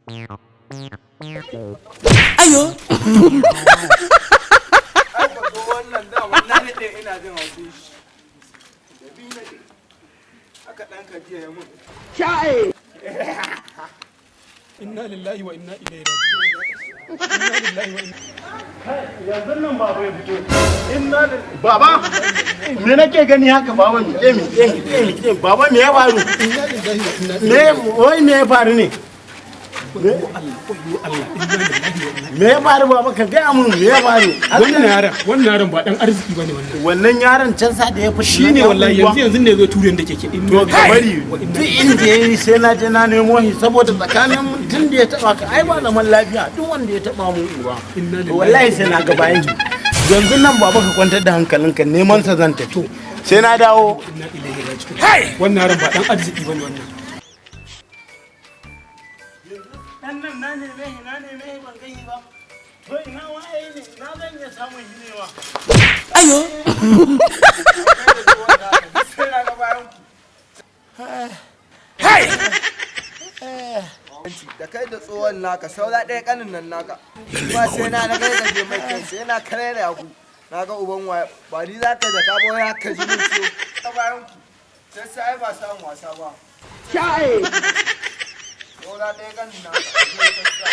Ayo. Ai ba zo wannan dama na daɗe ina jin haushin shi. Da biyu na ɗe. Haka ɗan ka jiya ya mun. Inna lillahi wa inna ilaihi raji'un. Inna lillahi wa inna. Yanzu nan baba ya fito. Inna baba, me nake gani haka? Baba, mi ke mi ke mi ke mi ke? Baba, me ya faru? Inna lillahi wa inna ilaihi. Me, wai me ya faru ne? Allah, wayyo Allah, inna lillahi wa inna. Me ya faru, baba? Ka gaya mun me ya faru. Wannan yaron ba dan arziki bane wannan. Wannan yaron can sa da ya fito. Shine wallahi, yanzu yanzu ne zo turen da keke. To ka bari, duk inda ya yi sai na je na nemo shi, saboda tsakanin tun da ya taba ka ai ba zaman lafiya. Duk wanda ya taba mun uwa, Inna to lillahi. wallahi sai na ga bayan shi. Yanzu nan, baba, ka kwantar da hankalinka, neman sa zan tafi, sai na dawo. Inna ilaihi raji'un. Wannan yaron ba dan arziki bane wannan. Dan nan na neme shi, na neme shi, ban gani ba. To ina waye ne? Ina zan iya samun shi ne wa? Ayo. Kai da tsohon naka, duk sai na ga bayan ku. Da kai da tsohon naka, saura ɗaya ƙanin nan naka. Ba sai na na gargaje mai kai, sai na karere ku. Na ga uban waye, ba ni za ka da ka ba ya ka ji min ciwo. Ga bayan ku. Sai sai ba samun wasa ba. Saura ɗaya ƙanin naka. Zai sassa.